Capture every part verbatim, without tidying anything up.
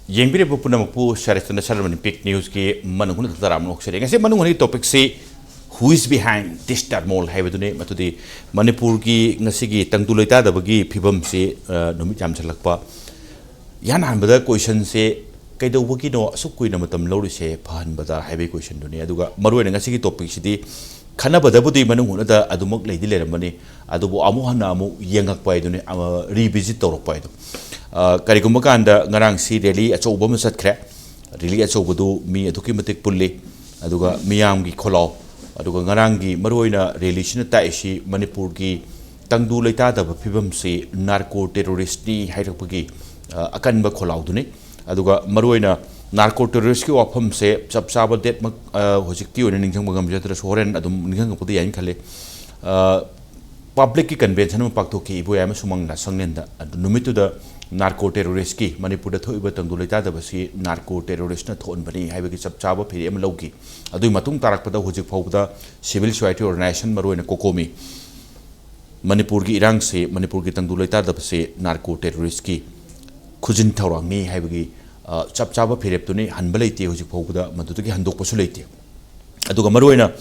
ꯌꯦꯡꯕꯤꯔꯤꯕ ꯄꯨꯝꯅꯃꯛꯄꯨ ꯁꯔꯦꯆꯟꯗ ꯁꯔꯃꯅꯤ ꯄꯤꯛ ꯅ꯭ꯌꯨꯁꯀꯤ ꯃꯅꯨꯡ ꯍꯨꯠꯅ ꯇꯔꯥꯝꯅ ꯑꯣꯛꯆꯔꯤ꯫ ꯉꯁꯤ ꯃꯅꯨꯡ ꯍꯨꯠꯅꯒꯤ ꯇꯣꯄꯤꯛꯁꯤ "Who is behind this turmoil?" ꯍꯥꯏꯕꯗꯨꯅꯤ꯫ ꯃꯗꯨꯗꯤ ꯃꯅꯤꯄꯨꯔꯒꯤ ꯉꯁꯤꯒꯤ ꯇꯪꯗꯨ ꯂꯩꯇꯥꯗꯕꯒꯤ ꯐꯤꯕꯝꯁꯤ, ꯑ, ꯅꯨꯃꯤꯠ ꯌꯥꯝꯁꯤꯜꯂꯛꯄ꯫ ꯏꯍꯥꯟ ꯍꯥꯟꯕꯗ ꯀꯣꯏꯁꯟꯁꯦ, "ꯀꯩꯗꯧꯕꯒꯤꯅꯣ ꯑꯁꯨꯛ ꯀꯨꯏꯅ ꯃꯇꯝ ꯂꯧꯔꯤꯁꯦ ꯐꯍꯟꯕꯗ?" ꯍꯥꯏꯕꯒꯤ ꯀꯣꯏꯁꯟꯗꯨꯅꯤ꯫ ꯑꯗꯨꯒ ꯃꯔꯨꯑꯣꯏꯅ ꯉꯁꯤꯒꯤ ꯇꯣꯄꯤꯛꯁꯤꯗꯤ ꯈꯟꯅꯕꯗꯕꯨꯗꯤ ꯃꯅꯨꯡ ꯍꯨꯠꯅꯗ ꯑꯗꯨꯃꯛ ꯂꯩꯗꯤ ꯂꯩꯔꯝꯕꯅꯤ, ꯑꯗꯨꯕꯨ ꯑꯃꯨꯛ ꯍꯟꯅ ꯑꯃꯨꯛ ꯌꯦꯡꯉꯛꯄ ꯍꯥꯏꯗꯨꯅꯤ, ꯑ, ꯔꯤꯚꯤꯖꯤꯠ ꯇꯧꯔꯛꯄ ꯍꯥꯏꯗꯣ꯫ ꯑ, ꯀꯔꯤꯒꯨꯝꯕ ꯀꯥꯟꯗ ꯉꯔꯥꯡꯁꯤ ꯔꯦꯂꯤ ꯑꯆꯧꯕ ꯑꯃ ꯆꯠꯈ꯭ꯔꯦ꯫ ꯔꯦꯂꯤ ꯑꯆꯧꯕꯗꯨ ꯃꯤ ꯑꯗꯨꯛꯀꯤ ꯃꯇꯤꯛ ꯄꯨꯜꯂꯤ, ꯑꯗꯨꯒ ꯃꯤꯌꯥꯝꯒꯤ ꯈꯣꯜꯂꯥꯎ, ꯑꯗꯨꯒ ꯉꯔꯥꯡꯒꯤ ꯃꯔꯨꯑꯣꯏꯅ ꯔꯦꯂꯤꯁꯤꯅ ꯇꯥꯛꯏꯁꯤ ꯃꯅꯤꯄꯨꯔꯒꯤ ꯇꯪꯗꯨ ꯂꯩꯇꯥꯗꯕ ꯐꯤꯕꯝꯁꯤ ꯅꯥꯔꯀꯣ ꯇꯦꯔꯣꯔꯤꯁ꯭ꯠꯅꯤ ꯍꯥꯏꯔꯛꯄꯒꯤ, ꯑ, ꯑꯀꯟꯕ ꯈꯣꯜꯂꯥꯎꯗꯨꯅꯤ꯫ ꯑꯗꯨꯒ ꯃꯔꯨꯑꯣꯏꯅ ꯅꯥꯔꯀꯣ ꯇꯦꯔꯣꯔꯤꯁ꯭ꯠꯀꯤ ꯋꯥꯐꯝꯁꯦ ꯆꯞ ꯆꯥꯕ ꯗꯦꯠꯃꯛ, ꯑ, ꯍꯧꯖꯤꯛꯀꯤ ꯑꯣꯏꯅ ꯅꯤꯡꯁꯤꯡꯕ ꯉꯝꯖꯗ꯭ꯔꯁꯨ ꯍꯣꯔꯦꯟ ꯑꯗꯨꯝ ꯅꯤꯡꯁꯤꯡꯉꯛꯄꯗꯤ ꯌꯥꯏꯅ ꯈꯜꯂꯤ꯫ ꯑ, ꯄꯕ꯭ꯂꯤꯛꯀꯤ ꯀꯟꯚꯦꯟꯁꯟ ꯑꯃ ꯄꯥꯡꯊꯣꯛꯈꯤ ꯏꯕꯣꯌꯥꯏꯃ ꯁꯨꯃꯟ ꯂꯥꯏꯁ꯭ꯔꯝꯂꯦꯟꯗ꯫ ꯑꯗꯨ ꯅꯨꯃꯤꯠꯇꯨꯗ ꯅꯥꯔꯀꯣ ꯇꯦꯔꯣꯔꯤꯁ꯭ꯠꯀꯤ, ꯃꯅꯤꯄꯨꯔꯗ ꯊꯣꯛꯏꯕ ꯇꯪꯗꯨ ꯂꯩꯇꯥꯗꯕꯁꯤ ꯅꯥꯔꯀꯣ ꯇꯦꯔꯣꯔꯤꯁ꯭ꯠꯅ ꯊꯣꯛꯍꯟꯕꯅꯤ ꯍꯥꯏꯕꯒꯤ ꯆꯞ ꯆꯥꯕ ꯐꯤꯔꯦꯞ ꯑꯃ ꯂꯧꯈꯤ꯫ ꯑꯗꯨꯒꯤ ꯃꯇꯨꯡ ꯇꯥꯔꯛꯄꯗ ꯍꯧꯖꯤꯛ ꯐꯥꯎꯕꯗ ꯁꯤꯚꯤꯜ ꯁꯣꯁꯥꯏꯇꯤ ꯑꯣꯔꯒꯅꯥꯏꯖꯦꯁꯟ, ꯃꯔꯨꯑꯣꯏꯅ ꯀꯣꯀꯣꯃꯤ, ꯃꯅꯤꯄꯨꯔꯒꯤ ꯏꯔꯥꯡꯁꯤ, ꯃꯅꯤꯄꯨꯔꯒꯤ ꯇꯪꯗꯨ ꯂꯩꯇꯥꯗꯕꯁꯤ ꯅꯥꯔꯀꯣ ꯇꯦꯔꯣꯔꯤꯁ꯭ꯠꯀꯤ ꯈꯨꯖꯤꯟ ꯊꯧꯔꯥꯡꯅꯤ ꯍꯥꯏꯕꯒꯤ, ꯑ, ꯆꯞ ꯆꯥꯕ ꯐꯤꯔꯦꯞꯇꯨꯅꯤ꯫ ꯍꯟꯕ ꯂꯩꯇꯦ, ꯍꯧꯖꯤꯛ ꯐꯥꯎꯕꯗ ꯃꯗꯨꯗꯒꯤ ꯍꯟꯗꯣꯛꯄꯁꯨ ꯂꯩꯇꯦ꯫ ꯑꯗꯨꯒ ꯃꯔꯨꯑꯣꯏꯅ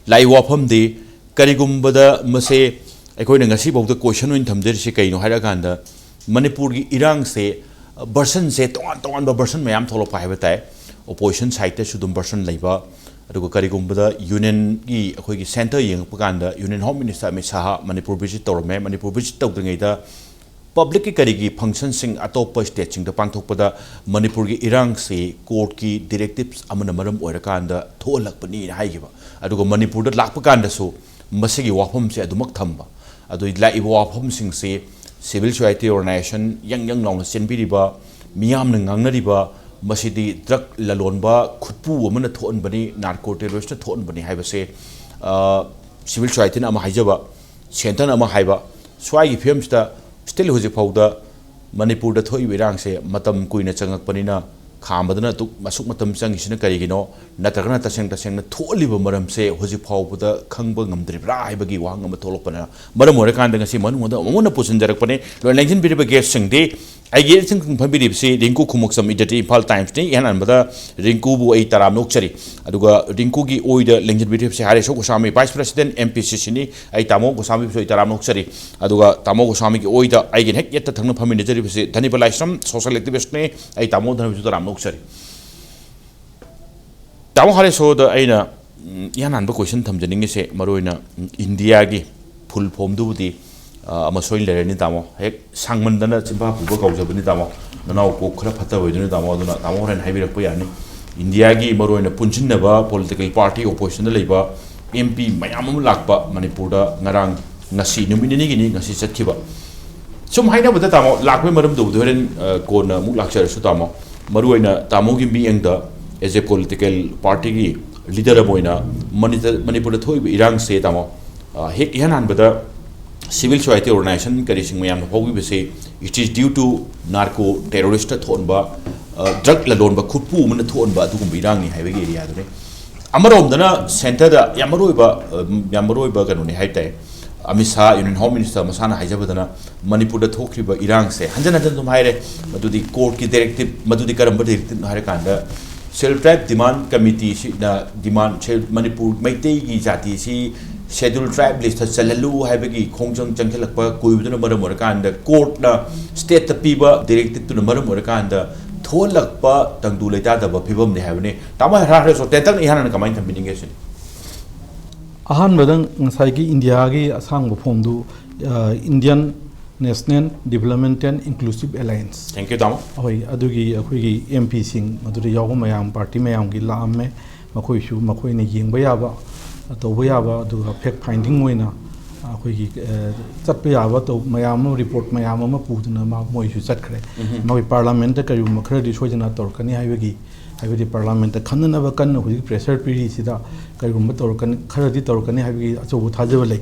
ꯂꯥꯛꯏꯕ ꯋꯥꯐꯝꯗꯤ, ꯀꯔꯤꯒꯨꯝꯕꯗ ꯃꯁꯦ ꯑꯩꯈꯣꯏꯅ ꯉꯁꯤꯐꯥꯎꯗ ꯀꯣꯏꯁꯟ ꯑꯣꯏꯅ ꯊꯝꯖꯔꯤꯁꯤ ꯀꯩꯅꯣ ꯍꯥꯏꯔꯀꯥꯟꯗ, ꯃꯅꯤꯄꯨꯔꯒꯤ ꯏꯔꯥꯡꯁꯦ ꯚꯔꯁꯟꯁꯦ, ꯇꯣꯉꯥꯟ ꯇꯣꯉꯥꯟꯕ ꯚꯔꯁꯟ ꯃꯌꯥꯝ ꯊꯣꯛꯂꯛꯄ ꯍꯥꯏꯕ ꯇꯥꯏ꯫ ꯑꯣꯄꯣꯖꯤꯁꯟ ꯁꯥꯏꯠꯇꯁꯨ ꯑꯗꯨꯝ ꯚꯔꯁꯟ ꯂꯩꯕ, ꯑꯗꯨꯒ ꯀꯔꯤꯒꯨꯝꯕꯗ ꯌꯨꯅꯤꯌꯟꯒꯤ, ꯑꯩꯈꯣꯏꯒꯤ ꯁꯦꯟꯇꯔ ꯌꯦꯡꯉꯛꯄ ꯀꯥꯟꯗ union home minister Amit Shah Manipur visit ꯇꯧꯔꯝꯃꯦ꯫ ꯃꯅꯤꯄꯨꯔ ꯚꯤꯖꯤꯠ ꯇꯧꯗ꯭ꯔꯤꯉꯩꯗ ꯄꯕ꯭ꯂꯤꯛꯀꯤ ꯀꯔꯤꯒꯤ ꯐꯪꯁꯟꯁꯤꯡ ꯑꯇꯣꯞꯄ ꯁ꯭ꯇꯦꯠꯁꯤꯡꯗ ꯄꯥꯡꯊꯣꯛꯄꯗ ꯃꯅꯤꯄꯨꯔꯒꯤ ꯏꯔꯥꯡꯁꯤ ꯀꯣꯔꯠꯀꯤ ꯗꯤꯔꯦꯛꯇꯤꯞꯁ ꯑꯃꯅ ꯃꯔꯝ ꯑꯣꯏꯔꯀꯥꯟꯗ ꯊꯣꯛꯍꯜꯂꯛꯄꯅꯤꯅ ꯍꯥꯏꯈꯤꯕ꯫ ꯑꯗꯨꯒ ꯃꯅꯤꯄꯨꯔꯗ ꯂꯥꯛꯄ ꯀꯥꯟꯗꯁꯨ ꯃꯁꯤꯒꯤ ꯋꯥꯐꯝꯁꯦ ꯑꯗꯨꯃꯛ ꯊꯝꯕ꯫ ꯑꯗꯨ ꯂꯥꯛꯏꯕ ꯋꯥꯐꯝꯁꯤꯡꯁꯤ ꯁꯤꯚꯤꯜ ꯁꯣꯁꯥꯏꯇꯤ ꯑꯣꯔꯒꯅꯥꯏꯖꯦꯁꯟ ꯌꯪ ꯌꯪ ꯂꯥꯎꯅ ꯆꯦꯟꯕꯤꯔꯤꯕ, ꯃꯤꯌꯥꯝꯅ ꯉꯥꯡꯅꯔꯤꯕ, ꯃꯁꯤꯗꯤ ꯗ꯭ꯔꯒ ꯂꯂꯣꯟꯕ ꯈꯨꯠꯄꯨ ꯑꯃꯅ ꯊꯣꯛꯍꯟꯕꯅꯤ, ꯅꯥꯔꯀꯣ ꯇꯦꯔꯣꯔꯤꯁ꯭ꯠꯅ ꯊꯣꯛꯍꯟꯕꯅꯤ ꯍꯥꯏꯕꯁꯦ, ꯑ, ꯁꯤꯚꯤꯜ ꯁꯣꯁꯥꯏꯇꯤꯅ ꯑꯃ ꯍꯥꯏꯖꯕ, ꯁꯦꯟꯇꯔꯅ ꯑꯃ ꯍꯥꯏꯕ, ꯁ꯭ꯋꯥꯏꯒꯤ ꯐꯤꯕꯝꯁꯤꯗ ꯁ꯭ꯇꯤꯜ ꯍꯧꯖꯤꯛ ꯐꯥꯎꯗ ꯃꯅꯤꯄꯨꯔꯗ ꯊꯣꯛꯏꯕ ꯏꯔꯥꯡꯁꯦ ꯃꯇꯝ ꯀꯨꯏꯅ ꯆꯪꯉꯛꯄꯅꯤꯅ ꯈꯥꯝꯕꯗꯅ ꯑꯗꯨꯛ, ꯑꯁꯨꯛ ꯃꯇꯝ ꯆꯪꯉꯤꯁꯤꯅ ꯀꯔꯤꯒꯤꯅꯣ? ꯅꯠꯇ꯭ꯔꯒꯅ ꯇꯁꯦꯡ ꯇꯁꯦꯡꯅ ꯊꯣꯛꯍꯜꯂꯤꯕ ꯃꯔꯝꯁꯦ ꯍꯧꯖꯤꯛ ꯐꯥꯎꯕꯗ ꯈꯪꯕ ꯉꯝꯗ꯭ꯔꯤꯕ꯭ꯔꯥ ꯍꯥꯏꯕꯒꯤ ꯋꯥꯍꯪ ꯑꯃ ꯊꯣꯛꯂꯛꯄꯅ ꯃꯔꯝ ꯑꯣꯏꯔꯀꯥꯟꯗ ꯉꯁꯤ ꯃꯅꯨꯡꯗ ꯑꯃꯨꯛ ꯍꯟꯅ ꯄꯨꯁꯤꯟꯖꯔꯛꯄꯅꯤ꯫ ꯂꯣꯏꯅ ꯂꯦꯡꯁꯤꯟꯕꯤꯔꯤꯕ ꯒꯦꯁ꯭ꯠꯁꯤꯡꯗꯤ ꯑꯩꯒꯤ ꯏꯊꯪ ꯐꯝꯕꯤꯔꯤꯕꯁꯤ ꯔꯤꯡꯀꯨ ꯈꯨꯃꯨꯛꯆꯝ, editor, ꯏꯝꯐꯥꯜ ꯇꯥꯏꯝꯁꯅꯤ꯫ ꯏꯍꯥꯟ ꯍꯥꯟꯕꯗ ꯔꯤꯡꯀꯨꯕꯨ ꯑꯩ ꯇꯔꯥꯝꯅ ꯑꯣꯛꯆꯔꯤ꯫ ꯑꯗꯨꯒ ꯔꯤꯡꯀꯨꯒꯤ ꯑꯣꯏꯗ ꯂꯦꯡꯖꯟꯕꯤꯔꯤꯕꯁꯤ ꯍꯔꯦꯁꯣ ꯒꯣꯁꯥꯃꯤ, vice president, M P C Cꯅꯤ꯫ ꯑꯩ ꯇꯥꯃꯣ ꯒꯣꯁꯥꯃꯤꯕꯨꯁꯨ ꯑꯩ ꯇꯔꯥꯝꯅ ꯑꯣꯛꯆꯔꯤ꯫ ꯑꯗꯨꯒ ꯇꯥꯃꯣ ꯒꯣꯁꯥꯃꯤꯒꯤ ꯑꯣꯏꯗ ꯑꯩꯒꯤꯅ ꯍꯦꯛ ꯌꯦꯠꯇ ꯊꯪꯅ ꯐꯝꯃꯤꯟꯅꯖꯔꯤꯕꯁꯤ ꯙꯅꯤꯕ ꯂꯥꯏꯁ꯭ꯔꯝ, social activistꯅꯤ꯫ ꯑꯩ ꯇꯥꯃꯣ ꯙꯅꯤꯕꯁꯨ ꯇꯔꯥꯝꯅ ꯑꯣꯛꯆꯔꯤ꯫ ꯇꯥꯃꯣ ꯍꯔꯦꯁꯣꯗ ꯑꯩꯅ, ꯎꯝ, ꯏꯍꯥꯟ ꯍꯥꯟꯕ question ꯊꯝꯖꯅꯤꯡꯉꯤꯁꯦ, ꯃꯔꯨꯑꯣꯏꯅ, ꯎꯝ, ꯏꯟꯗꯤꯌꯥꯒꯤ full formꯗꯨꯕꯨꯗꯤ, ꯑ, ꯑꯃ ꯁꯣꯏꯅ ꯂꯩꯔꯅꯤ ꯇꯥꯃꯣ꯫ ꯍꯦꯛ ꯁꯥꯡꯃꯟꯗꯅ ꯆꯤꯟꯐꯥ ꯄꯨꯕ ꯀꯥꯎꯖꯕꯅꯤ ꯇꯥꯃꯣ꯫ ꯅꯅꯥꯎ ꯀꯣꯛ ꯈꯔ ꯐꯠꯇꯕ ꯑꯣꯏꯗꯣꯏꯅꯤ ꯇꯥꯃꯣ, ꯑꯗꯨꯅ ꯇꯥꯃꯣ ꯍꯣꯔꯦꯟ ꯍꯥꯏꯕꯤꯔꯛꯄ ꯌꯥꯅꯤ꯫ ꯏꯟꯗꯤꯌꯥꯒꯤ ꯃꯔꯨꯑꯣꯏꯅ ꯄꯨꯟꯁꯤꯟꯅꯕ political party oppositionꯗ ꯂꯩꯕ M P ꯃꯌꯥꯝ ꯑꯃ ꯂꯥꯛꯄ ꯃꯅꯤꯄꯨꯔꯗ ꯉꯔꯥꯡ, ꯉꯁꯤ ꯅꯨꯃꯤꯠ ꯅꯤꯅꯤꯒꯤꯅꯤ ꯉꯁꯤ ꯆꯠꯈꯤꯕ꯫ ꯁꯨꯝ ꯍꯥꯏꯅꯕꯗ ꯇꯥꯃꯣ, ꯂꯥꯛꯄꯒꯤ ꯃꯔꯝꯗꯨꯕꯨꯗꯤ ꯍꯣꯔꯦꯟ, ꯑ, ꯀꯣꯟꯅ ꯑꯃꯨꯛ ꯂꯥꯛꯆꯔꯁꯨ ꯇꯥꯃꯣ, ꯃꯔꯨꯑꯣꯏꯅ ꯇꯥꯃꯣꯒꯤ ꯃꯤꯠꯌꯦꯡꯗ as a political partyꯒꯤ leader ꯑꯃ ꯑꯣꯏꯅ ꯃꯅꯤꯇ-, ꯃꯅꯤꯄꯨꯔꯗ ꯊꯣꯛꯏꯕ ꯏꯔꯥꯡꯁꯦ ꯇꯥꯃꯣ, ꯑ, ꯍꯦꯛ ꯏꯍꯥꯟ ꯍꯥꯟꯕꯗ civil society organization ꯀꯔꯤꯁꯤꯡ ꯃꯌꯥꯝꯅ ꯐꯥꯎꯕꯤꯕꯁꯦ, it is due to narco terroristꯅ ꯊꯣꯛꯍꯟꯕ, ꯑ, drug ꯂꯂꯣꯟꯕ ꯈꯨꯠꯄꯨ ꯑꯃꯅ ꯊꯣꯛꯍꯟꯕ ꯑꯗꯨꯒꯨꯝꯕ ꯏꯔꯥꯡꯅꯤ ꯍꯥꯏꯕꯒꯤ areaꯗꯨꯅꯤ꯫ ꯑꯃꯔꯣꯝꯗꯅ centreꯗ ꯌꯥꯝ ꯃꯔꯨꯑꯣꯏꯕ, ꯑ, ꯌꯥꯝ ꯃꯔꯨꯑꯣꯏꯕ ꯀꯩꯅꯣꯅꯤ ꯍꯥꯏ ꯇꯥꯏ꯫ Amit Shah, Union Home Minister ꯃꯁꯥꯅ ꯍꯥꯏꯖꯕꯗꯅ ꯃꯅꯤꯄꯨꯔꯗ ꯊꯣꯛꯈ꯭ꯔꯤꯕ ꯏꯔꯥꯡꯁꯦ ꯍꯟꯖꯟ ꯍꯟꯖꯟ ꯑꯗꯨꯝ ꯍꯥꯏꯔꯦ꯫ ꯃꯗꯨꯗꯤ courtꯀꯤ directive, ꯃꯗꯨꯗꯤ ꯀꯔꯝꯕ directiveꯅꯣ ꯍꯥꯏꯔꯀꯥꯟꯗ Scheduled Tribe Demand Committeeꯁꯤꯅ demand, ꯁꯦ-, ꯃꯅꯤꯄꯨꯔ ꯃꯩꯇꯩꯒꯤ ꯖꯥꯇꯤꯁꯤ Scheduled Tribe listꯇ ꯆꯜꯍꯜꯂꯨ ꯍꯥꯏꯕꯒꯤ ꯈꯣꯡꯖꯪ ꯆꯪꯁꯤꯜꯂꯛꯄ ꯀꯨꯏꯕꯗꯨꯅ ꯃꯔꯝ ꯑꯣꯏꯔꯀꯥꯟꯗ courtꯅ stateꯇ ꯄꯤꯕ directiveꯇꯨꯅ ꯃꯔꯝ ꯑꯣꯏꯔꯀꯥꯟꯗ ꯊꯣꯛꯍꯜꯂꯛꯄ ꯇꯪꯗꯨ ꯂꯩꯇꯥꯗꯕ ꯐꯤꯕꯝꯅꯤ ꯍꯥꯏꯕꯅꯤ꯫ ꯇꯥꯃꯣ ꯍꯔꯦꯁꯣ, ꯇꯦꯟꯇꯛꯅ ꯏꯍꯥꯟ ꯍꯥꯟꯅ ꯀꯃꯥꯏꯅ ꯊꯝꯕꯤꯅꯤꯡꯒꯦ ꯁꯤꯅꯤ? ꯑꯍꯥꯟꯕꯗ ꯉꯁꯥꯏꯒꯤ ꯏꯟꯗꯤꯌꯥꯒꯤ ꯑꯁꯥꯡꯕ formꯗꯨ, ꯑ, Indian National Development and Inclusive Alliance꯫ Thank you, ꯇꯥꯃꯣ꯫ ꯍꯣꯏ, ꯑꯗꯨꯒꯤ ꯑꯩꯈꯣꯏꯒꯤ M Pꯁꯤꯡ ꯃꯗꯨꯗ ꯌꯥꯎꯕ ꯃꯌꯥꯝ, party ꯃꯌꯥꯝꯒꯤ ꯂꯥꯛꯑꯝꯃꯦ꯫ ꯃꯈꯣꯏꯁꯨ ꯃꯈꯣꯏꯅ ꯌꯦꯡꯕ ꯌꯥꯕ, ꯇꯧꯕ ꯌꯥꯕ, ꯑꯗꯨꯒ fact finding ꯑꯣꯏꯅ ꯑꯩꯈꯣꯏꯒꯤ, ꯑ, ꯆꯠꯄ ꯌꯥꯕ ꯇꯧ-, ꯃꯌꯥꯝ ꯑꯃ, report ꯃꯌꯥꯝ ꯑꯃ ꯄꯨꯗꯨꯅ ꯃꯥ-, ꯃꯣꯏꯁꯨ ꯆꯠꯈ꯭ꯔꯦ꯫ ꯎꯝꯍꯨꯝ꯫ ꯃꯈꯣꯏ parliamentꯇ ꯀꯔꯤꯒꯨꯝꯕ ꯈꯔꯗꯤ ꯁꯣꯏꯗꯅ ꯇꯧꯔꯛꯀꯅꯤ ꯍꯥꯏꯕꯒꯤ, ꯍꯥꯏꯕꯗꯤ parliamentꯇ ꯈꯟꯅꯅꯕ ꯀꯟꯅ ꯍꯧꯖꯤꯛ pressure ꯄꯤꯔꯤꯁꯤꯗ ꯀꯔꯤꯒꯨꯝꯕ ꯇꯧꯔꯛꯀꯅꯤ, ꯈꯔꯗꯤ ꯇꯧꯔꯛꯀꯅꯤ ꯍꯥꯏꯕꯒꯤ ꯑꯆꯧꯕ ꯊꯥꯖꯕ ꯂꯩ꯫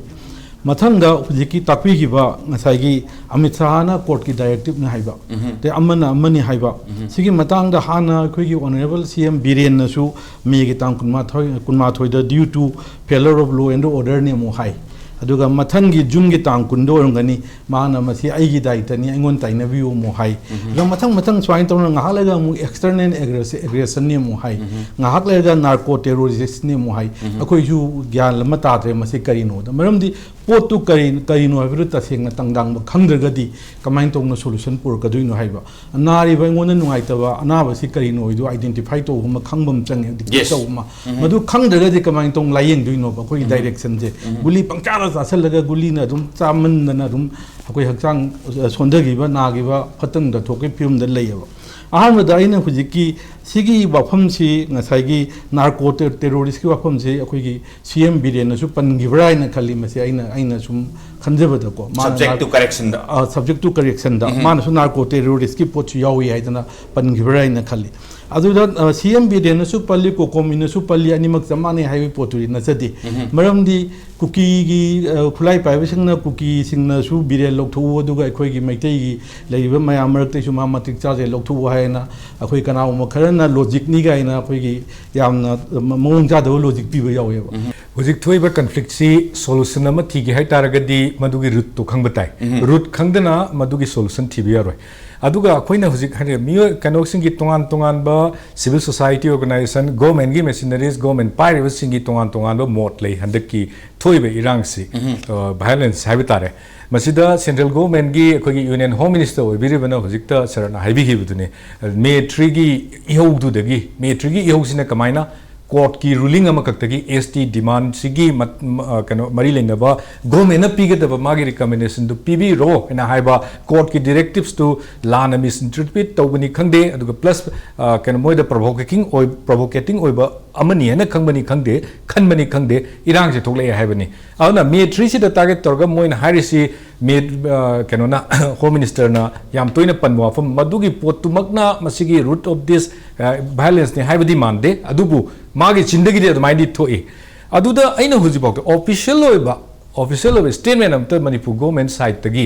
ꯃꯊꯪꯗ ꯍꯧꯖꯤꯛꯀꯤ ꯇꯥꯛꯄꯤꯈꯤꯕ ꯉꯁꯥꯏꯒꯤ ꯑꯃꯤꯠ ꯁꯥꯍꯅ courtꯀꯤ directiveꯅꯤ ꯍꯥꯏꯕ, ꯎꯝꯍꯨꯝ꯫ ꯑꯗꯩ ꯑꯃꯅ ꯑꯃꯅꯤ ꯍꯥꯏꯕ, ꯎꯝꯍꯨꯝ꯫ ꯁꯤꯒꯤ ꯃꯇꯥꯡꯗ ꯍꯥꯟꯅ ꯑꯩꯈꯣꯏꯒꯤ Honourable C M ꯕꯤꯔꯦꯟꯅꯁꯨ ꯃꯦꯒꯤ ꯇꯥꯡ ꯀꯨꯟꯃꯥꯊꯣꯏ, ꯀꯨꯟꯃꯥꯊꯣꯏꯗ due to failure of law and orderꯅꯤ ꯑꯃꯨꯛ ꯍꯥꯏ꯫ ꯑꯗꯨꯒ ꯃꯊꯪꯒꯤ ꯖꯨꯟꯒꯤ ꯇꯥꯡ ꯀꯨꯟꯗ ꯑꯣꯏꯔꯝꯒꯅꯤ, ꯃꯥꯅ ꯃꯁꯤ ꯑꯩꯒꯤ ꯗꯥꯏꯇꯅꯤ, ꯑꯩꯉꯣꯟꯗ ꯇꯥꯏꯅꯕꯤꯌꯨ ꯑꯃꯨꯛ ꯍꯥꯏ꯫ ꯑꯗꯣ ꯃꯊꯪ ꯃꯊꯪ ꯁꯨꯃꯥꯏꯅ ꯇꯧꯅ ꯉꯥꯏꯍꯥꯛ ꯂꯩꯔꯒ ꯑꯃꯨꯛ external aggression, aggressionꯅꯤ ꯑꯃꯨꯛ ꯍꯥꯏ꯫ ꯉꯥꯏꯍꯥꯛ ꯂꯩꯔꯒ narco terroristꯅꯤ ꯑꯃꯨꯛ ꯍꯥꯏ꯫ ꯑꯩꯈꯣꯏꯁꯨ ꯒ꯭ꯌꯥꯟ ꯑꯃ ꯇꯥꯗ꯭ꯔꯦ ꯃꯁꯤ ꯀꯔꯤꯅꯣꯗ꯫ ꯃꯔꯝꯗꯤ ꯄꯣꯠꯇꯨ ꯀꯔꯤ, ꯀꯔꯤꯅꯣ ꯍꯥꯏꯕꯗꯨ ꯇꯁꯦꯡꯅ ꯇꯪꯗꯥꯡꯕ ꯈꯪꯗ꯭ꯔꯒꯗꯤ ꯀꯃꯥꯏꯅ ꯇꯧꯅ solution ꯄꯨꯔꯛꯀꯗꯣꯏꯅꯣ ꯍꯥꯏꯕ꯫ ꯅꯥꯔꯤꯕ ꯑꯩꯉꯣꯟꯗ ꯅꯨꯡꯉꯥꯏꯇꯕ ꯑꯅꯥꯕꯁꯤ ꯀꯔꯤꯅꯣ ꯍꯥꯏꯗꯨ identify ꯇꯧꯕ ꯑꯃ, ꯈꯪꯕ ꯑꯃ ꯆꯪꯉꯦ, detect Yes. ꯇꯧꯕ ꯑꯃ꯫ ꯃꯗꯨ ꯈꯪꯗ꯭ꯔꯒꯗꯤ ꯀꯃꯥꯏꯅ ꯇꯧꯅ ꯂꯥꯌꯦꯡꯗꯣꯏꯅꯣꯕ ꯑꯩꯈꯣꯏꯒꯤ directionꯁꯦ? ꯒꯨꯂꯤ ꯄꯪꯆꯥꯗ ꯆꯥꯁꯤꯜꯂꯒ ꯒꯨꯂꯤꯅ ꯑꯗꯨꯝ ꯆꯥꯃꯟꯗꯅ ꯑꯗꯨꯝ ꯑꯩꯈꯣꯏ ꯍꯛꯆꯥꯡ, ꯑ, ꯁꯣꯟꯊꯈꯤꯕ, ꯅꯥꯈꯤꯕ, ꯐꯠꯇꯅ ꯊꯣꯛꯄꯒꯤ ꯐꯤꯕꯝꯗ ꯂꯩꯌꯦꯕ꯫ ꯑꯍꯥꯟꯕꯗ ꯑꯩꯅ ꯍꯧꯖꯤꯛꯀꯤ ꯁꯤꯒꯤ ꯋꯥꯐꯝꯁꯤ ꯉꯁꯥꯏꯒꯤ narco ter-, terroristꯀꯤ ꯋꯥꯐꯝꯁꯤ ꯑꯩꯈꯣꯏꯒꯤ ꯁꯤ ꯑꯦꯝ ꯕꯤꯔꯦꯟꯅꯁꯨ ꯄꯟꯈꯤꯕ꯭ꯔꯥ ꯍꯥꯏꯅ ꯈꯜꯂꯤ꯫ ꯃꯁꯤ ꯑꯩꯅ, ꯑꯩꯅ ꯁꯨꯝ ꯈꯟꯖꯕꯗꯀꯣ, ꯃꯥꯅ Subject nar-, to correctionꯗ꯫ ꯑ, subject to correctionꯗ ꯃꯥꯅꯁꯨ narco terroristꯀꯤ ꯄꯣꯠꯁꯨ ꯌꯥꯎꯏ ꯍꯥꯏꯗꯅ ꯄꯟꯈꯤꯕ꯭ꯔꯥ ꯍꯥꯏꯅ ꯈꯜꯂꯤ꯫ ꯑꯗꯨꯗ, ꯑ, ꯁꯤ ꯑꯦꯝ ꯕꯤꯔꯦꯟꯅꯁꯨ ꯄꯜꯂꯤ, ꯀꯣꯀꯣꯃꯤꯅꯁꯨ ꯄꯜꯂꯤ, ꯑꯅꯤꯃꯛ ꯆꯞ ꯃꯥꯟꯅꯩ ꯍꯥꯏꯕꯒꯤ ꯄꯣꯠꯇꯨꯗꯤ ꯅꯠꯆꯗꯦ꯫ ꯃꯔꯝꯗꯤ ꯀꯨꯀꯤꯒꯤ, ꯑ, ꯈꯨꯠꯂꯥꯏ ꯄꯥꯏꯕꯁꯤꯡꯅ ꯀꯨꯀꯤꯁꯤꯡꯅꯁꯨ ꯕꯤꯔꯦꯟ ꯂꯧꯊꯣꯛꯎ, ꯑꯗꯨꯒ ꯑꯩꯈꯣꯏꯒꯤ ꯃꯩꯇꯩꯒꯤ ꯂꯩꯔꯤꯕ ꯃꯌꯥꯝ ꯃꯔꯛꯇꯒꯤꯁꯨ ꯃꯥ ꯃꯇꯤꯛ ꯆꯥꯗ꯭ꯔꯦ, ꯂꯧꯊꯣꯛꯎ ꯍꯥꯏꯅ ꯑꯩꯈꯣꯏ ꯀꯅꯥꯒꯨꯝꯕ ꯈꯔꯅ logicꯅꯤ ꯀꯥꯏꯅ ꯑꯩꯈꯣꯏꯒꯤ ꯌꯥꯝꯅ ꯃ-, ꯃꯑꯣꯡ ꯆꯥꯗꯕ logic ꯄꯤꯕ ꯌꯥꯎꯋꯦꯕ꯫ ꯍꯧꯖꯤꯛ ꯊꯣꯛꯏꯕ conflictꯁꯤ solution ꯑꯃ ꯊꯤꯒꯦ ꯍꯥꯏ ꯇꯥꯔꯒꯗꯤ ꯃꯗꯨꯒꯤ rootꯇꯣ ꯈꯪꯕ ꯇꯥꯏ꯫ Root ꯈꯪꯗꯅ ꯃꯗꯨꯒꯤ solution ꯊꯤꯕ ꯌꯥꯔꯣꯏ꯫ ꯑꯗꯨꯒ ꯑꯩꯈꯣꯏꯅ ꯍꯧꯖꯤꯛ ꯍꯥꯏꯗꯤ ꯃꯤꯑꯣꯏ, ꯀꯩꯅꯣꯁꯤꯡꯒꯤ ꯇꯣꯉꯥꯟ ꯇꯣꯉꯥꯟꯕ civil society organization, governmentꯀꯤ machineries, government ꯄꯥꯏꯔꯤꯕꯁꯤꯡꯒꯤ ꯇꯣꯉꯥꯟ ꯇꯣꯉꯥꯟꯕ ꯃꯣꯠ ꯂꯩ ꯍꯟꯗꯛꯀꯤ ꯊꯣꯛꯏꯕ ꯏꯔꯥꯡꯁꯤ, ꯑ, violence ꯍꯥꯏꯕ ꯇꯥꯔꯦ꯫ ꯃꯁꯤꯗ central governmentꯀꯤ ꯑꯩꯈꯣꯏꯒꯤ Union Home Minister ꯑꯣꯏꯕꯤꯔꯤꯕꯅ ꯍꯧꯖꯤꯛꯇ ꯁꯔꯅ ꯍꯥꯏꯕꯤꯈꯤꯕꯗꯨꯅꯤ, May threeꯒꯤ ꯏꯍꯧꯗꯨꯗꯒꯤ, May threeꯒꯤ ꯏꯍꯧꯁꯤꯅ ꯀꯃꯥꯏꯅ courtꯀꯤ ruling ꯑꯃꯈꯛꯇꯒꯤ S T demandꯁꯤꯒꯤ ꯃꯠ-, ꯃ-, ꯑ, ꯀꯩꯅꯣ, ꯃꯔꯤ ꯂꯩꯅꯕ governmentꯅ ꯄꯤꯒꯗꯕ ꯃꯥꯒꯤ recommendationꯗꯨ ꯄꯤꯕꯤꯔꯣ ꯍꯥꯏꯅ ꯍꯥꯏꯕ courtꯀꯤ directivesꯇꯨ ꯂꯥꯟꯅ misinterpret ꯇꯧꯕꯅꯤ ꯈꯪꯗꯦ, ꯑꯗꯨꯒ plus, ꯑ, ꯀꯩꯅꯣ, ꯃꯣꯏꯗ provocating ꯑꯣꯏ-, provocating ꯑꯣꯏꯕ ꯑꯃꯅꯤ ꯍꯥꯏꯅ ꯈꯪꯕꯅꯤ ꯈꯪꯗꯦ, ꯈꯟꯕꯅꯤ ꯈꯪꯗꯦ, ꯏꯔꯥꯡꯁꯦ ꯊꯣꯛꯂꯛꯑꯦ ꯍꯥꯏꯕꯅꯤ꯫ ꯑꯗꯨꯅ May threeꯁꯤꯗ target ꯇꯧꯔꯒ ꯃꯣꯏꯅ ꯍꯥꯏꯔꯤꯁꯤ May, ꯑ, ꯀꯩꯅꯣꯅ, Home Ministerꯅ ꯌꯥꯝ ꯇꯣꯏꯅ ꯄꯟꯕ ꯋꯥꯐꯝ, ꯃꯗꯨꯒꯤ ꯄꯣꯠꯇꯨꯃꯛꯅ ꯃꯁꯤꯒꯤ root of this, ꯑ, violenceꯅꯤ ꯍꯥꯏꯕꯗꯤ ꯃꯥꯟꯗꯦ, ꯑꯗꯨꯕꯨ ꯃꯥꯒꯤ ꯆꯤꯟꯗꯒꯤꯗꯤ ꯑꯗꯨꯃꯥꯏꯅꯗꯤ ꯊꯣꯛꯏ꯫ ꯑꯗꯨꯗ ꯑꯩꯅ ꯍꯧꯖꯤꯛꯐꯥꯎꯗ official ꯑꯣꯏꯕ, official ꯑꯣꯏꯕ statement ꯑꯝꯇ ꯃꯅꯤꯄꯨꯔ government sideꯇꯒꯤ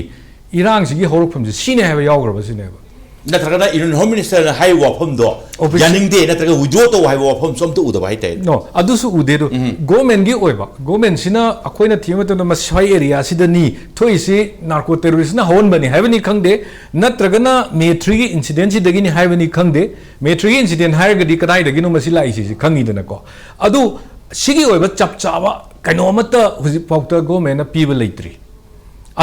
ꯏꯔꯥꯡꯁꯤꯒꯤ ꯍꯧꯔꯛꯐꯝꯁꯦ ꯁꯤꯅꯦ ꯍꯥꯏꯕ ꯌꯥꯎꯈ꯭ꯔꯕ ꯁꯤꯅꯦꯕ꯫ ꯅꯠꯇ꯭ꯔꯒꯅ ꯏꯟꯗꯤꯌꯟ ꯍꯣꯝ ꯃꯤꯅꯤꯁꯇꯔꯅ ꯍꯥꯏꯔꯤꯕ ꯋꯥꯐꯝꯗꯣ ꯌꯥꯅꯤꯡꯗꯦ ꯅꯠꯇ꯭ꯔꯒ ꯋꯤꯗ꯭ꯔꯣ ꯇꯧ ꯍꯥꯏꯕ ꯋꯥꯐꯝꯁꯨ ꯑꯝꯇ ꯎꯗꯕ ꯍꯥꯏꯇꯥꯔꯦ꯫ No, ꯑꯗꯨꯁꯨ ꯎꯗꯦ꯫ ꯑꯗꯨ ꯒꯣꯔꯃꯦꯟꯒꯤ ꯑꯣꯏꯕ, ꯒꯣꯔꯃꯦꯟꯁꯤꯅ ꯑꯩꯈꯣꯏꯅ ꯊꯤꯕ ꯃꯇꯝꯗ ꯃꯁꯤ ꯁ꯭ꯋꯥꯏ ꯑꯦꯔꯤꯌꯥꯁꯤꯗꯅꯤ ꯊꯣꯛꯏꯁꯤ, ꯅꯥꯔꯀꯣ ꯇꯦꯔꯣꯔꯤꯁꯅ ꯍꯧꯍꯟꯕꯅꯤ ꯍꯥꯏꯕꯅꯤ ꯈꯪꯗꯦ, ꯅꯠꯇ꯭ꯔꯒꯅ ꯃꯦ ꯊ꯭ꯔꯤꯒꯤ ꯏꯟꯁꯤꯗꯦꯟꯁꯤꯗꯒꯤꯅꯤ ꯍꯥꯏꯕꯅꯤ ꯈꯪꯗꯦ꯫ ꯃꯦ ꯊ꯭ꯔꯤꯒꯤ ꯏꯟꯁꯤꯗꯦꯟ ꯍꯥꯏꯔꯒꯗꯤ ꯀꯗꯥꯏꯗꯒꯤꯅꯣ ꯃꯁꯤ ꯂꯥꯛꯏꯁꯤ ꯈꯪꯉꯤꯗꯅꯀꯣ꯫ ꯑꯗꯨ ꯁꯤꯒꯤ ꯑꯣꯏꯕ ꯆꯞ ꯆꯥꯕ ꯀꯩꯅꯣ ꯑꯃꯠꯇ ꯍꯧꯖꯤꯛꯐꯥꯎꯗ ꯒꯣꯔꯃꯦꯟꯅ ꯄꯤꯕ ꯂꯩꯇ꯭ꯔꯤ꯫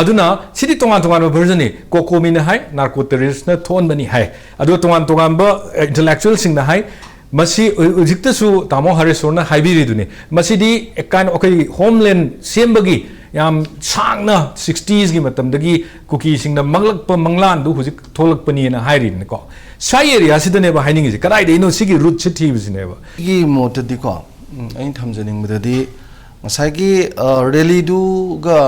ꯑꯗꯨꯅ ꯁꯤꯗꯤ ꯇꯣꯉꯥꯟ ꯇꯣꯉꯥꯟꯕ ꯚꯔꯖꯟꯅꯤ꯫ ꯀꯣꯀꯣꯃꯤꯅ ꯍꯥꯏ ꯅꯥꯔꯀꯣ ꯇꯦꯔꯣꯔꯤꯁꯅ ꯊꯣꯛꯍꯟꯕꯅꯤ ꯍꯥꯏ꯫ ꯑꯗꯨꯒ ꯇꯣꯉꯥꯟ ꯇꯣꯉꯥꯟꯕ ꯏꯟꯇꯦꯂꯦꯛꯆꯨꯑꯦꯜꯁꯤꯡꯅ ꯍꯥꯏ, ꯃꯁꯤ ꯍꯧꯖꯤꯛꯇꯁꯨ ꯇꯥꯃꯣ ꯍꯔꯦꯁꯣꯔꯅ ꯍꯥꯏꯕꯤꯔꯤꯗꯨꯅꯤ, ꯃꯁꯤꯗꯤ ꯀꯥꯏꯅ ꯑꯩꯈꯣꯏ ꯍꯣꯝꯂꯦꯟ ꯁꯦꯝꯕꯒꯤ ꯌꯥꯝ ꯁꯥꯡꯅ ꯁꯤꯛꯁꯇꯤꯁꯒꯤ ꯃꯇꯝꯗꯒꯤ ꯀꯨꯀꯤꯁꯤꯡꯅ ꯃꯪꯂꯛꯄ ꯃꯪꯂꯥꯟꯗꯨ ꯍꯧꯖꯤꯛ ꯊꯣꯛꯂꯛꯄꯅꯤꯅ ꯍꯥꯏꯔꯤꯅꯤꯀꯣ꯫ ꯁ꯭ꯋꯥꯏ ꯑꯦꯔꯤꯌꯥꯁꯤꯗꯅꯦꯕ ꯍꯥꯏꯅꯤꯡꯉꯤꯁꯦ, ꯀꯗꯥꯏꯗꯒꯤꯅꯣ ꯁꯤꯒꯤ ꯔꯨꯠꯁꯦ ꯊꯤꯕꯁꯤꯅꯦꯕ꯫ ꯑꯩꯒꯤ ꯃꯣꯠꯇꯗꯤꯀꯣ, ꯎꯝ, ꯑꯩꯅ ꯊꯝꯖꯅꯤꯡꯕꯗꯗꯤ ꯉꯁꯥꯏꯒꯤ ꯔꯦꯂꯤꯗꯨꯒ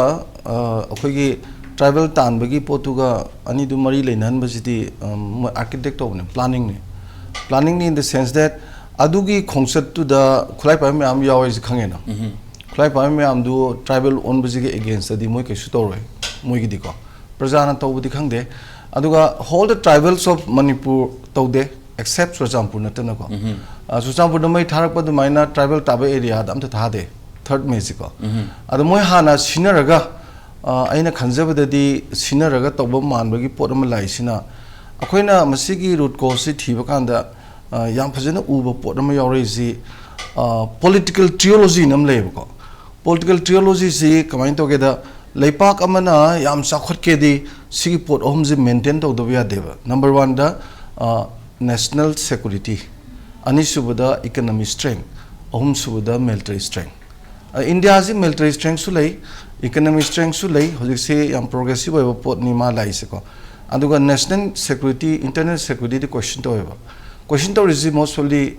ꯑꯩꯈꯣꯏꯒꯤ ꯇ꯭ꯔꯥꯏꯕꯦꯜ ꯇꯥꯟꯕꯒꯤ ꯄꯣꯠꯇꯨꯒ ꯑꯅꯤꯗꯨ ꯃꯔꯤ ꯂꯩꯅꯍꯟꯕꯁꯤꯗꯤ ꯑꯥꯔꯀꯤꯇꯦꯛ ꯇꯧꯕꯅꯦ, ꯄ꯭ꯂꯥꯅꯤꯡꯅꯤ꯫ Planningꯅꯤ in the sense that ꯑꯗꯨꯒꯤ ꯈꯣꯡꯆꯠꯇꯨꯗ ꯈꯨꯠꯂꯥꯏ ꯄꯥꯏꯕ ꯃꯌꯥꯝ ꯌꯥꯎꯋꯦꯁꯦ ꯈꯪꯉꯦꯅ꯫ ꯈꯨꯠꯂꯥꯏ ꯄꯥꯏꯕ ꯃꯌꯥꯝꯗꯨ ꯇ꯭ꯔꯥꯏꯕꯦꯜ ꯑꯣꯟꯕꯁꯤꯒꯤ ꯑꯦꯒꯦꯟꯁꯇꯗꯤ ꯃꯣꯏ ꯀꯩꯁꯨ ꯇꯧꯔꯣꯏ, ꯃꯣꯏꯒꯤꯗꯤꯀꯣ꯫ ꯄ꯭ꯔꯖꯥꯅ ꯇꯧꯕꯗꯤ ꯈꯪꯗꯦ꯫ ꯑꯗꯨꯒ all the tribals of Manipur ꯇꯧꯗꯦ, except ꯆꯨꯔꯆꯥꯟꯄꯨꯔ ꯅꯠꯇꯅꯀꯣ꯫ ꯑ, ꯆꯨꯔꯆꯥꯟꯄꯨꯔꯗ ꯃꯩ ꯊꯥꯔꯛꯄ ꯑꯗꯨꯃꯥꯏꯅ ꯇ꯭ꯔꯥꯏꯕꯦꯜ ꯇꯥꯕ ꯑꯦꯔꯤꯌꯥꯗ ꯑꯝꯇ ꯊꯥꯗꯦ, ꯊꯥꯔꯠ ꯃꯦꯁꯤꯀꯣ꯫ ꯑꯗꯣ ꯃꯣꯏ ꯍꯥꯟꯅ ꯁꯤꯟꯅꯔꯒ, ꯑ, ꯑꯩꯅ ꯈꯟꯖꯕꯗꯗꯤ ꯁꯤꯟꯅꯔꯒ ꯇꯧꯕ ꯃꯥꯟꯕꯒꯤ ꯄꯣꯠ ꯑꯃ ꯂꯥꯛꯏꯁꯤꯅ, ꯑꯩꯈꯣꯏꯅ ꯃꯁꯤꯒꯤ ꯔꯨꯠ ꯀꯣꯁꯁꯤ ꯊꯤꯕ ꯀꯥꯟꯗ, ꯑ, ꯌꯥꯝ ꯐꯖꯅ ꯎꯕ ꯄꯣꯠ ꯑꯃ ꯌꯥꯎꯔꯛꯏꯁꯤ, ꯑ, political theologyꯅ ꯑꯃ ꯂꯩꯌꯦꯕꯀꯣ꯫ Political theologyꯁꯤ ꯀꯃꯥꯏꯅ ꯇꯧꯒꯦꯗ, ꯂꯩꯄꯥꯛ ꯑꯃꯅ ꯌꯥꯝ ꯆꯥꯎꯈꯠꯀꯦꯗꯤ ꯁꯤꯒꯤ ꯄꯣꯠ ꯑꯍꯨꯝꯁꯤ ꯃꯦꯟꯇꯦꯟ ꯇꯧꯗꯕ ꯌꯥꯗꯦꯕ꯫ ꯅꯝꯕꯔ ꯋꯥꯟꯗ ꯅꯦꯁꯅꯦꯜ ꯁꯦꯀꯨꯔꯤꯇꯤ, ꯑꯅꯤꯁꯨꯕꯗ ꯏꯀꯅꯃꯤ ꯁ꯭ꯇ꯭ꯔꯦꯡ, ꯑꯍꯨꯝꯁꯨꯕꯗ ꯃꯤꯂꯤꯇꯔꯤ ꯁ꯭ꯇ꯭ꯔꯦꯡ꯫ ꯏꯟꯗꯤꯌꯥꯁꯤ ꯃꯤꯂꯤꯇꯔꯤ ꯁ꯭ꯇ꯭ꯔꯦꯡꯁꯨ ꯂꯩ, ꯏꯀꯅꯃꯤ ꯁ꯭ꯇ꯭ꯔꯦꯡꯁꯨ ꯂꯩ꯫ ꯍꯧꯖꯤꯛꯁꯤ ꯌꯥꯝ ꯄ꯭ꯔꯣꯒ꯭ꯔꯦꯁꯤꯞ ꯑꯣꯏꯕ ꯄꯣꯠꯅꯤ ꯃꯥ ꯂꯥꯛꯏꯁꯦꯀꯣ꯫ ꯑꯗꯨꯒ ꯅꯦꯁꯅꯦꯜ ꯁꯦꯀꯨꯔꯤꯇꯤ, ꯏꯟꯇꯔꯅꯦꯜ ꯁꯦꯀꯨꯔꯤꯇꯤꯗꯤ ꯀꯣꯏꯁꯟ ꯇꯧꯋꯦꯕ꯫ ꯀꯣꯏꯁꯟ ꯇꯧꯔꯤꯁꯤ ꯃꯣꯁ ꯑꯣꯐꯂꯤ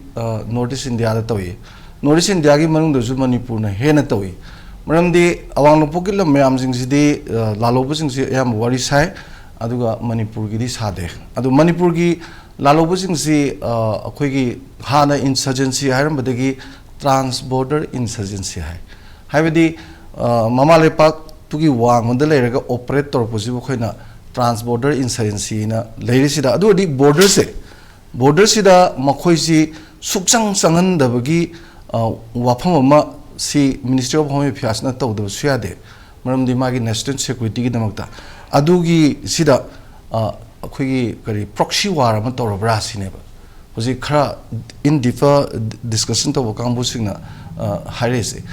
ꯅꯣꯔꯠ ꯏꯁ ꯏꯟꯗꯤꯌꯥꯗ ꯇꯧꯏ꯫ ꯅꯣꯔꯠ ꯏꯁ ꯏꯟꯗꯤꯌꯥꯒꯤ ꯃꯅꯨꯡꯗꯁꯨ ꯃꯅꯤꯄꯨꯔꯅ ꯍꯦꯟꯅ ꯇꯧꯏ꯫ ꯃꯔꯝꯗꯤ ꯑꯋꯥꯡ ꯅꯣꯡꯄꯣꯛꯀꯤ ꯂꯝ ꯃꯌꯥꯝꯁꯤꯡꯁꯤꯗꯤ, ꯑ, ꯂꯥꯜꯍꯧꯕꯁꯤꯡꯁꯤ ꯑꯌꯥꯝꯕ ꯋꯥꯔꯤ ꯁꯥꯏ, ꯑꯗꯨꯒ ꯃꯅꯤꯄꯨꯔꯒꯤꯗꯤ ꯁꯥꯗꯦ꯫ ꯑꯗꯨ ꯃꯅꯤꯄꯨꯔꯒꯤ ꯂꯥꯜꯍꯧꯕꯁꯤꯡꯁꯤ, ꯑ, ꯑꯩꯈꯣꯏꯒꯤ ꯍꯥꯟꯅ ꯏꯟꯁꯔꯖꯦꯟꯁꯤ ꯍꯥꯏꯔꯝꯕꯗꯒꯤ ꯇ꯭ꯔꯥꯟꯁ ꯕꯣꯔꯗꯔ ꯏꯟꯁꯔꯖꯦꯟꯁꯤ ꯍꯥꯏ꯫ ꯍꯥꯏꯕꯗꯤ, ꯑ, ꯃꯃꯥ ꯂꯩꯄꯥꯛꯇꯨꯒꯤ ꯋꯥꯡꯃꯗ ꯂꯩꯔꯒ ꯑꯣꯄꯔꯦꯠ ꯇꯧꯔꯛꯄꯁꯤꯕꯨ ꯑꯩꯈꯣꯏꯅ ꯇ꯭ꯔꯥꯟꯁ ꯕꯣꯔꯗꯔ ꯏꯟꯁꯔꯖꯦꯟꯁꯤꯅ ꯂꯩꯔꯤꯁꯤꯗ, ꯑꯗꯨ ꯑꯣꯏꯔꯗꯤ ꯕꯣꯔꯗꯔꯁꯦ, ꯕꯣꯔꯗꯔꯁꯤꯗ ꯃꯈꯣꯏꯁꯤ ꯁꯨꯛꯆꯪ ꯆꯪꯍꯟꯗꯕꯒꯤ, ꯑ, ꯋꯥꯐꯝ ꯑꯃ ꯁꯤ Ministry of Home Affairsꯅ ꯇꯧꯗꯕꯁꯨ ꯌꯥꯗꯦ, ꯃꯔꯝꯗꯤ ꯃꯥꯒꯤ national securityꯒꯤꯗꯃꯛꯇ꯫ ꯑꯗꯨꯒꯤ ꯁꯤꯗ, ꯑ, ꯑꯩꯈꯣꯏꯒꯤ ꯀꯔꯤ proxy war ꯑꯃ ꯇꯧꯔꯕ꯭ꯔꯥ ꯁꯤꯅꯦꯕ꯫ ꯍꯧꯖꯤꯛ ꯈꯔ in deeper discussion ꯇꯧꯕ ꯀꯥꯡꯕꯨꯁꯤꯡꯅ, ꯑ, ꯍꯥꯏꯔꯛꯏꯁꯦ꯫